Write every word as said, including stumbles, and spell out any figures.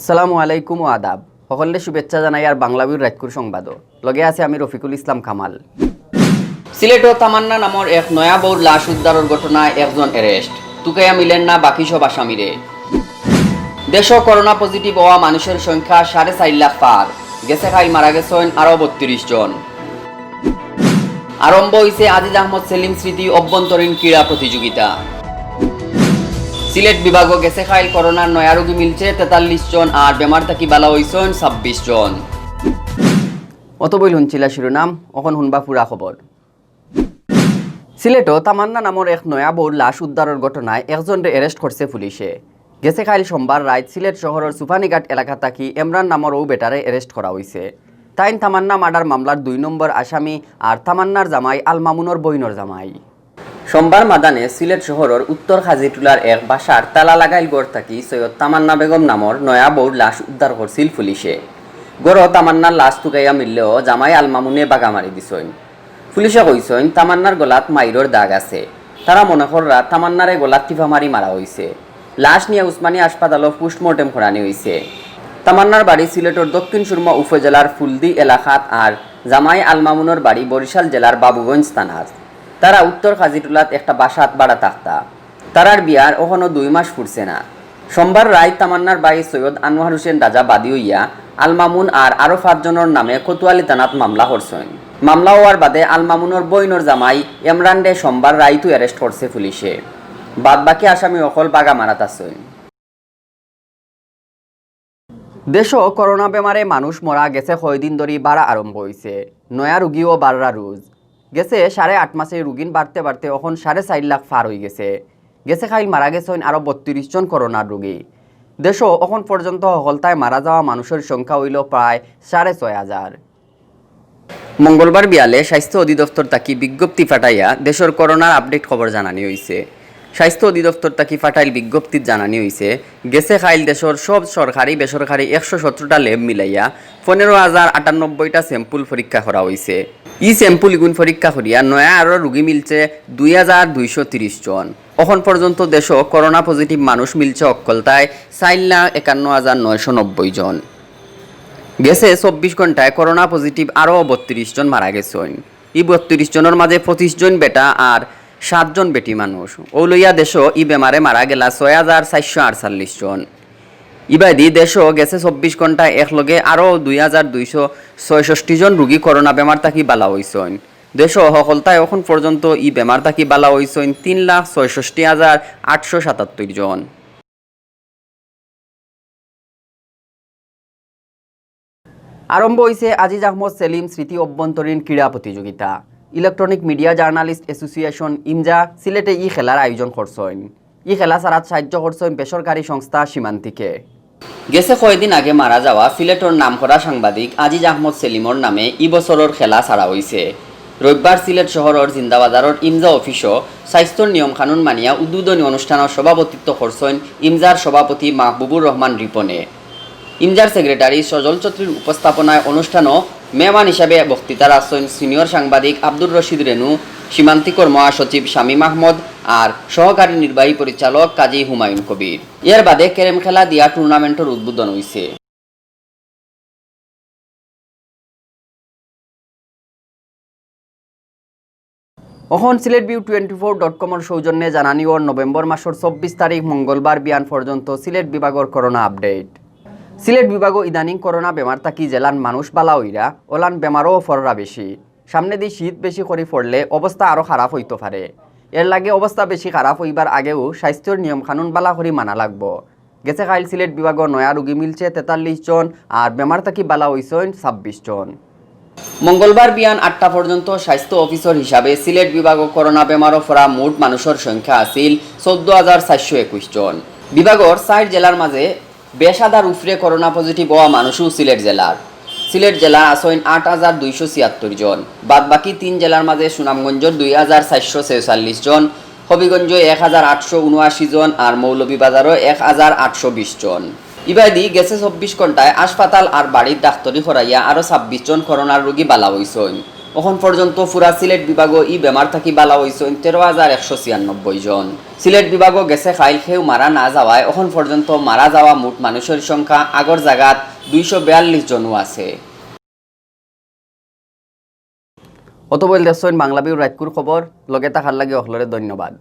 আসসালামু আলাইকুম ও আদাব। হকলরে শুভেচ্ছা জানাইয়ার বাংলা ভিউর রাইতকুর সংবাদো। লগে আছি আমি রফিকুল ইসলাম কামাল। সিলেটো তামান্না নামর এক নয়া বউর লাশ উদ্ধারর ঘটনায় একজন arrest। তুকাইয়া মিলের না বাকি সব আসামিরে। দেশো করোনা positive অওয়া মানুষর সংখ্যা সাড়ে চাইর লাখ পার। গেছে কাইল মারা গেছইন আরো বত্রিশ জন। আরম্ভ অইছে আজিজ আহমদ সেলিম স্মৃতি অভ্যন্তরীণ ক্রীড়া প্রতিযোগিতা। সিলেট বিভাগো গেছে কাইল করোনার নয়া রোগী মিলছে তেতাল্লিশ জন, আর বেমার থাকি বালা অইছইন ছাব্বিশ জন। অতবইল হুনছিলা শিরোনাম, অখন হুনবা পুরা খবর। সিলেটো তামান্না নামর এক নয়া বউর লাশ উদ্ধারর ঘটনায় একজনরে arrest করছে পুলিশে। গেছে কাইল সোমবার রাইত সিলেট শহরর সুফানীঘাট এলাকা থাকি এমরান নামর অউ বেটারে arrest করা অইছে। তাইন তামান্না murder মামলার দুই নম্বর আসামি আর তামান্নার জামাই আল মামুনর বইনর জামাই। সোমবার মাদানে সিলেট শহরর উত্তর খাজিটুলার এক বাসার তালা লাগাইল ঘর থাকি সৈয়দ তামান্না বেগম নামর নয়া বউর লাশ উদ্ধার করছিল পুলিশে। ঘরো তামান্নার লাশ তুকাইয়া মিললেও জামাই আল মামুনে বাগা মারি দিছইন। পুলিশে কইছইন, তামান্নার গলাত মাইরর দাগ আছে। তারা মনে কররা তামান্নারে গলাত টিপা মারি মারা অইছে। লাশ নিয়া উসমানী হাসপাতালো postmortem করানি অইছে। তামান্নার বাড়ি সিলেটর দক্ষিণ সুরমা উপজেলার ফুলদি এলাকাত, আর জামাই আল মামুনর বাড়ি বরিশাল জেলার বাবুগঞ্জ থানাত। তারা উত্তর খাজিটুলাত একটা বাসাত ভাড়া থাকতা। তারার বিয়ার অখনো দুই মাস ফুরছে না। সোমবার রাইত তামান্নার ভাই সৈয়দ আনোয়ার হোসেন রাজা বাদী অইয়া আল মামুন আর আরো পাঁচজনর নামে কোতোয়ালি থানাত মামলা করছইন। মামলা অওয়ার বাদে আল মামুনর বইনর জামাই এমরানরে সোমবার রাইতউ arrest করছে পুলিশে। বাদ বাকি আসামি অকল বাগা মারাত আছইন। দেশো করোনা বেমারে মানুষ মরা গেছে কয়দিন ধরি বাড়া আরম্ভ অইছে। নয়া রুগীও বাড়রা রোজ। গেছে সাড়ে আট মাসে রুগীন বাড়তে বাড়তে অখন সাড়ে চাইর লাখ পার অইগেছে। গেছে কাইল মারা গেছইন আরো বত্রিশ জন করোনার রুগী। দেশো অখন পর্যন্ত হকলতায় মারা যাওয়া মানুষর সংখ্যা অইলো প্রায় সাড়ে ছয় হাজার। মঙ্গলবার বিয়ালে স্বাস্থ্য অধিদপ্তর থাকি বিজ্ঞপ্তি ফাটাইয়া দেশর করোনার update খবর জানানি অইছে। স্বাস্থ্য অধিদপ্তর থাকি ফাটাইল বিজ্ঞপ্তিত জানানি অইছে, গেছে কাইল দেশর সব সরকারি বেসরকারি একশো সতেরোটা lab মিলাইয়া পনেরো হাজার আটানব্বইটা sample পরীক্ষা করা অইছে। ই sample ইগুন পরীক্ষা করিয়া নয়া আরো রুগী মিলছে দুই হাজার দুইশো তিরিশ জন। অখন পর্যন্ত দেশো করোনা positive মানুষ মিলছে হকলতায় চাইর লাখ একান্ন হাজার নয়শো নব্বই জন। গেছে চব্বিশ ঘন্টায় করোনা positive আরো বত্রিশ জন মারা গেছইন। ই বত্রিশ জনর মাঝে পঁচিশ জন বেটা আর সাত জন বেটি মানুষ। অউ লইয়া দেশো ই বেমারে মারা গেলা ছয় হাজার চাইরশো আটচল্লিশ জন। ইবাদি দেশো গেছে চব্বিশ ঘন্টায় একলগে আরো দুই হাজার দুইশো ছয়ষট্টি জন রুগী করোনা বেমার থাকি বালা অইছইন। দেশো হকলতায় অখন পর্যন্ত ই বেমার থাকি বালা অইছইন তিন লাখ ছয়ষট্টি হাজার আটশো সাতাত্তর জন। আরম্ভ অইছে আজিজ আহমদ সেলিম স্মৃতি অভ্যন্তরীণ ক্রীড়া প্রতিযোগিতা। Electronic Media Journalist Association, EMJA, সিলেটে ই খেলার আয়োজন করছইন। ই খেলা ছাড়াত সাহায্য করছইন বেসরকারি সংস্থা সীমান্তিকে। গেছে কয়দিন আগে মারা যাওয়া সিলেটর নামকরা সাংবাদিক আজিজ আহমদ সেলিমর নামে ই বছরর খেলা ছাড়া অইছে। রবিবার সিলেট শহরর জিন্দাবাজারর ইমজা অফিসো স্বাস্থ্যর নিয়ম কানুন মানিয়া উদ্বোধনী অনুষ্ঠানর সভাপতিত্ব করছইন ইমজার সভাপতি মাহবুবুর রহমান রিপনে। ইমজার সেক্রেটারি সজল চৌধুরীর উপস্থাপনায় অনুষ্ঠানো মেহমান হিসাবে বক্তৃতা রাখছইন সিনিয়র সাংবাদিক আব্দুর রশিদ রেনু, সীমান্তিকর মহাসচিব শামীম আহমদ আর সহকারী নির্বাহী পরিচালক কাজী হুমায়ুন কবির। এর বাদে ক্যারম খেলা দিয়া টুর্নামেন্টর উদ্বোধন অইছে। অখন Sylhet view twenty four dot কমর সৌজন্যে জানানি অর নভেম্বর মাসর চব্বিশ তারিখ মঙ্গলবার বিয়ান পর্যন্ত সিলেট বিভাগর করোনা আপডেট। সিলেট বিভাগো ইদানিং করোনা বেমার থাকি যেলান মানুষ বালা অইরা, অলান বেমারও ফররা বেশি। সামনেদি শীত বেশি করি পড়লে অবস্থা আরও খারাপ অইতো পারে। এর লাগি অবস্থা বেশি খারাপ অইবার আগেউ স্বাস্থ্যর নিয়ম কানুন বালা করি মানা লাগবো। গেছে কাইল সিলেট বিভাগো নয়া রুগী মিলছে তেতাল্লিশ জন, আর বেমার থাকি বালা অইছইন ছাব্বিশ জন। মঙ্গলবার বিয়ান আটটা পর্যন্ত স্বাস্থ্য অফিসর হিসাবে সিলেট বিভাগো করোনা বেমারো ফরা মোট মানুষর সংখ্যা আছিল চৌদ্দ হাজার চাইরশো একুশ জন। বিভাগর চাইর জেলার মাঝে বিশ হাজার উপরে করোনা পজিটিভ অওয়া মানুষও সিলেট জেলার। সিলেট জেলা আছইন আট হাজার দুইশো ছিয়াত্তর জন। বাদ বাকি তিন জেলার মাঝে সুনামগঞ্জর দুই হাজার চাইরশো ছেচল্লিশ জন, হবিগঞ্জো এক হাজার আটশো উনআশি জন আর মৌলভীবাজারো এক হাজার আটশো বিশ জন। ইবাদি গেছে চব্বিশ ঘন্টায় হাসপাতাল আর বাড়িত ডাক্তরি করাইয়া আরো ছাব্বিশ জন করোনার রোগী বালা অইছইন। অখন পর্যন্ত পুরা সিলেট বিভাগো ই বেমার থাকি বালা অইছইন তেরো হাজার একশো ছিয়ানব্বই জন। সিলেট বিভাগো গেছে কাইল কেউ মারা না যাওয়ায় অখন পর্যন্ত মারা যাওয়া মোট মানুষর সংখ্যা আগর জাগাত দুইশো বিয়াল্লিশ জনও আছে। অতবইল দেখছইন বাংলা ভিউর রাইতকুর খবর, লগে থাকার লাগি অকলরে ধন্যবাদ।